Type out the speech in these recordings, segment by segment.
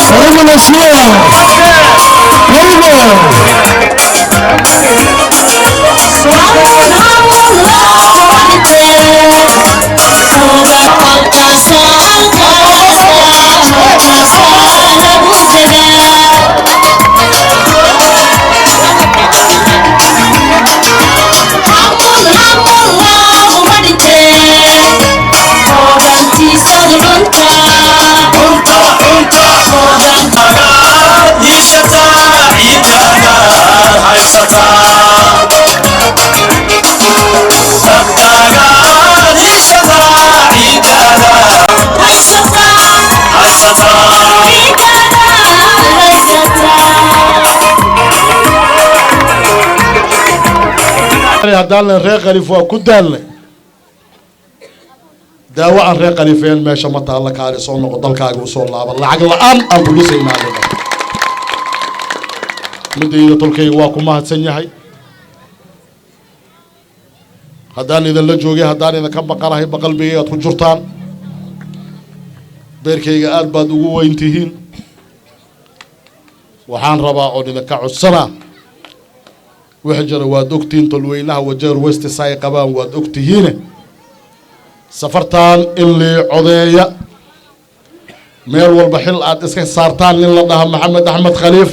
Karibu mheshimiwa, karibu. Haddaan len reer Khaliif waa ku daalnay, daawo aan reer Khaliifeen meesha ma taalla. Kaali soo noqo, dalkaaga usoo laaba, lacag la-aan aan ku dhisaynaa. Midayda tolkayga waa ku mahadsan yahay. Haddaan idinla joogay, haddaan idinka baqanahay, baqalbigay aad ku jirtaan, beerkayga aad baad ugu weyn tihiin. Waxaan rabaa oon idinka codsanaa, wixii jira waad ogtihiin. Tolweynaha Wajeer West ay qabaan waad ogtihiine. Safartaan in lii codeeya, meel walba xil aad iska saartaan nin la dhaha Maxamed Axmed Khaliif,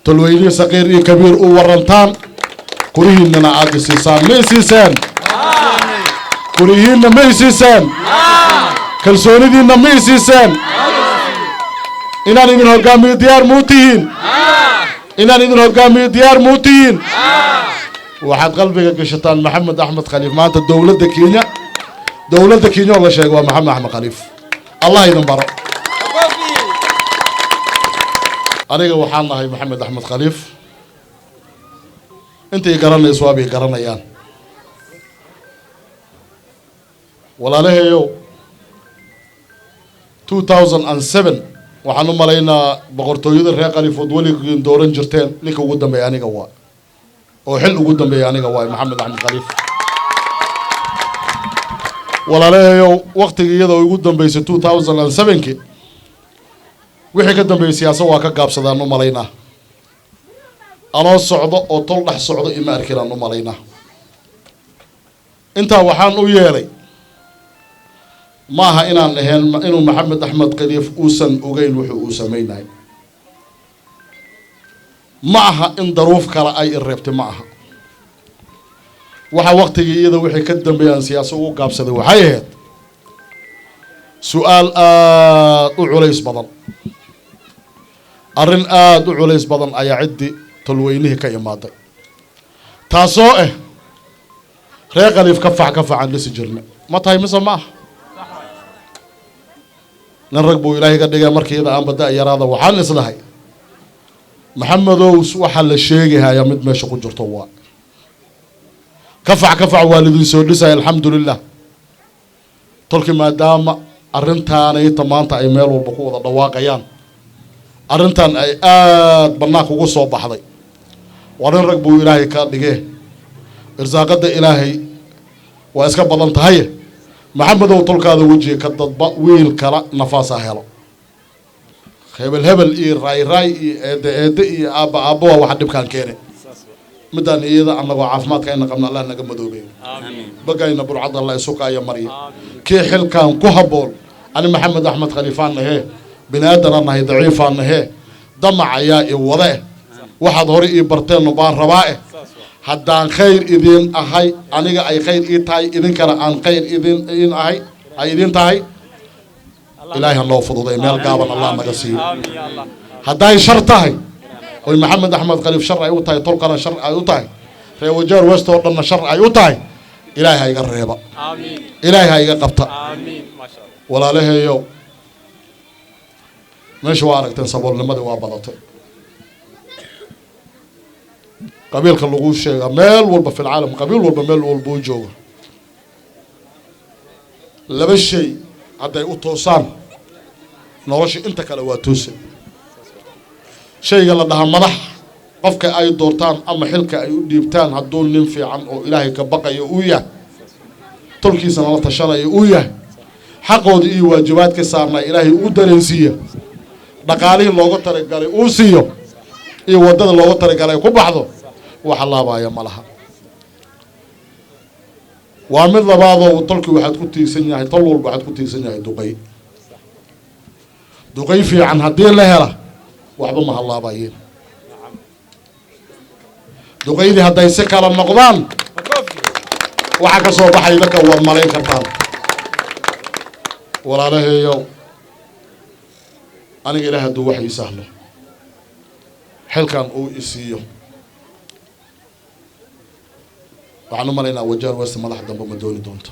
tolweynihii saqiir iyo kabiir u warantaan, kurihiinana aad isiisaan. Ma isiiseen? Kurihiinna ma isiiseen? Kalsoonidiinna ma isiiseen? Inaan idin hogaamiyo diyaar muu tihiin? Inaan idin hogaamiyo diyaar muu tihiin? Waxaad qalbiga gashataan Maxamed Axmed Khaliif maanta dowladda Kenya, dowladda Kenya oo la sheego waa Maxamed Axmed Khaliif. Allah idin baro. Aniga waxaan nahay Maxamed Axmed Khaliif. Intay garanayso waabay garanayaan. Walaalahayow, 2007 waxaan u malaynaa boqortooyada reer Khaliifood weligiin dooran jirteen, ninka ugu dambeeya aniga waa oo xil ugu dambeeya aniga waay, Maxamed Axmed Khaliif. Walaalahayow, waktigii iyadoo ugu dambeysay 2007-ki, wixii ka dambeeyey siyaasa waa ka gaabsadaan u malaynaa. Anoo socdo oo tol dhex socdo ima arkin aan u malaynaa. Intaa waxaan u yeelay ma aha inaan dhaheen inuu Maxamed Axmed Khaliif uusan ogeyn wuxuu uu sameynay. Ma aha in daruuf kale ay i reebtay, ma aha. Waxa waktigii iyada wixii ka dambeeyay aan siyaasa ugu gaabsaday waxay ahayd su-aal aada u culays badan, arrin aada u culays badan ayaa ciddii tolweynihii ka imaaday, taasoo ah reer Khaliif ka fac ka facan dhisi jirna. Ma tahay mise ma aha? Nin rag buu Ilaahay ka dhigay. Markii iyada aan bada yaraada waxaan isdhahay, Maxamedow, waxaa la sheegahayaa mid meesha ku jirto waa kafac kafac waa lidin soo dhisaya. Alxamdulilah, tolkii maadaama arrintaanayta maanta ay meel walba ku wada dhawaaqayaan, arrintan ay aada bannaanka ugu soo baxday, waa nin rag buu Ilaahay ka dhigee. Irsaaqadda Ilaahay waa iska badan tahaye. Maxamedow, tolkaada wejiga ka dadba, wiil kala nafaasa helo. Hebel hebel iyo raay raay iyo eede eede iyo aabba aabba waa waxa dhibkaan keene. Midaan iyada annagoo caafimaadka ayna qabna, Allah naga madoobeeyo, bagayna burcadda Allah isukaaya marya. Kii xilkan ku habboon, ani Maxamed Axmed Khaliifaan nahee, bini aadanaan nahay, daciifaan nahee, damac ayaa i wade eh. Waxaad hore ii barteenno baan rabaa eh. Haddaan khayr idin ahay, aniga ay khayr ii tahay, idinkana aan khayr idin ahay ay idin tahay, Ilaahay ha noo fududay, meel gaaban Allah naga siiyo. Hadday shar tahay oy Maxamed Axmed Khaliif shar ay u tahay, tolkana shar ay u tahay, reer Wajaar West oo dhanna shar ay u tahay, Ilaahay ha iga reeba, Ilaahay ha iga qabta. Walaalaheeyow, meesha waa aragteen, saboolnimadii waa badatay. Qabiilka lagu sheegaa meel walba fi lcaalam, qabiil walba meel walba u joogo, laba shay hadday u toosaan nolosha inta kale waa toose. Shayga la dhahaa madax, qofka ay doortaan ama xilka ay u dhiibtaan, hadduu nin fiican oo Ilaahay ka baqayo uu yahay, tolkiisana la tashanayo uu yahay, xaqooda iyo waajibaadka saarnaa Ilaahay uu dareensiiya. Dhaqaalihii looga talagalay uu siiyo iyo waddada looga talagalay ay ku baxdo, wax laabaya ma laha. Waa mid labaadoo, tolkii waxaad ku tiirsan yahay, tol walba waxaad ku tiirsan yahay duqay. Duqay fiican haddii la hela, waxba ma hallaabayeen. Duqaydii hadday si kala noqdaan, waxaa ka soo baxay dadka waad malayn kartaan. Walaalaheeyow, aniga Ilaah hadduu wax ii sahlo, xilkan uu isiiyo, waxaan u malaynaa Wajeer West madax dambe ma dooni doonto,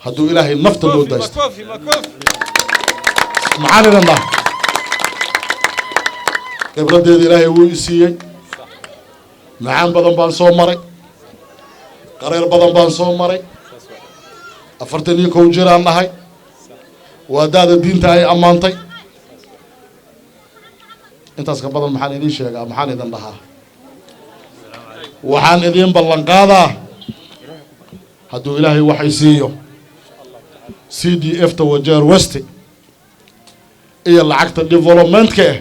hadduu Ilaahay nafta noo daysto. Maxaan idin dhaha? Khibraddeeda Ilaahay wuu isiiyey. Macaan badan baan soo maray, qareer badan baan soo maray. 41 jiraan nahay, waa daada diinta ay ammaantay. Intaas ka badan maxaan idiin sheegaa? Maxaan idin dhahaa? Waxaan idiin ballan qaadaa, hadduu Ilaahay waxay siiyo, CDF ta Wajeer West iyo lacagta developmentka ah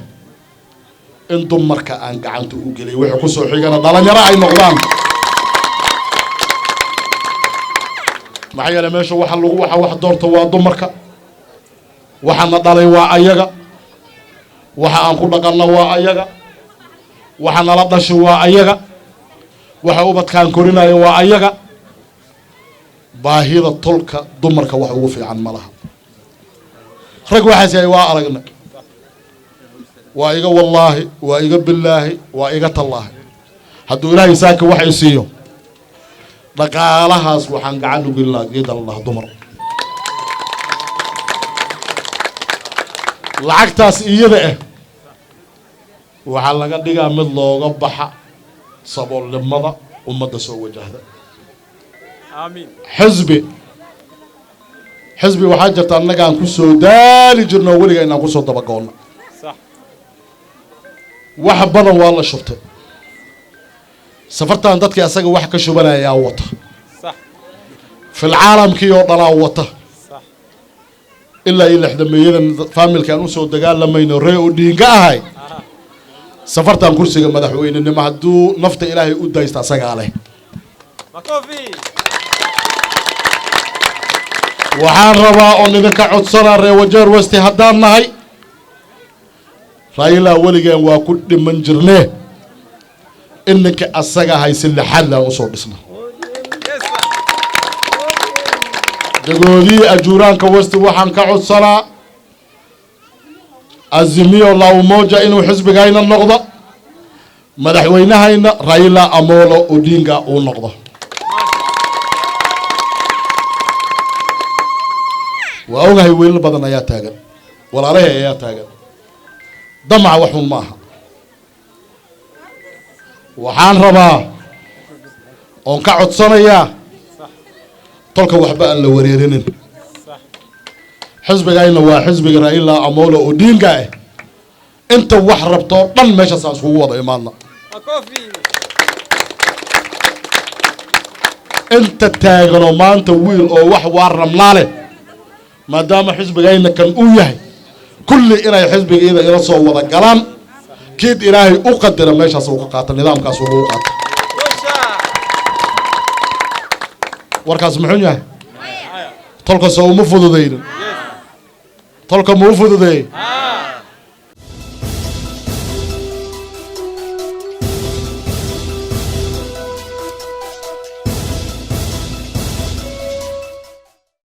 in dumarka aan gacanta u geliy, wixii kusoo xigana dhalinyaro ay noqdaan. Maxaa yeele, meesha waxa lagu waxa wax doorta waa dumarka. Waxaana dhalay waa ayaga, waxa aan ku dhaqanna waa ayaga, waxa nala dhashay waa ayaga, waxa ubadkaan korinaya waa ayaga. Baahida tolka dumarka wax ugu fiican ma laha. Rag waxaas yahay waa aragnay. Waa iga wallaahi, waa iga bilaahi, waa iga tallaahi, hadduu Ilaahay saaka wax i siiyo, dhaqaalahaas waxaan gacan u gelin lahaa geeda la dhaha dumar. Lacagtaas iyada ah waxaa laga dhigaa mid looga baxa saboolnimada ummadda soo wajahda. Xisbi xisbi waxaa jirta annagaan ku soo daali jirno, weliga inaan kusoo dabagoonna. Wax badan waa la shubtay safartan. Dadkii asaga wax ka shubanayaa wata fil caalamkii oo dhanaa wata, ilaa iyo lixdameeyadan faamilka aan usoo dagaalamayno ree Odinga ahay. Safartan kursiga madaxweynenimo, hadduu nafta Ilaahay u daysta, asagaa leh. Waxaan rabaa oon idinka codsanaa, ree Wajeer Westi haddaan nahay, Raila weligeen waa ku dhiman jirnee, in ninka asaga haysi lixaad laan usoo dhisna. Dagoodii ajuuraanka Westi waxaan ka codsanaa Azimio la Umoja inuu xisbigayna noqdo, madaxweynahayna Raila Amolo Odinga uu noqdo. Waa ogahay wiilal badan ayaa taagan, walaalahay ayaa taagan. Damaca waxun ma aha. Waxaan rabaa oon ka codsanayaa tolka, waxba aan la wareerinin. Xisbigayna waa xisbiga Raila Amolo Odinga ah. Inta wax rabtoo dhan meeshaasaan iskugu wada imaadna. Inta taaganoo maanta wiil oo wax waa rabnaa leh, maadaama xisbigayna kan uu yahay, kulli inay xisbiga ila soo wada galaan. Kiid Ilaahay u qadara meeshaas uu ka qaato, nidaamkaas uu qaato. Warkaas muxuu yahay? Tolka soo uma fududaynin? Tolka ma u fududeeyey?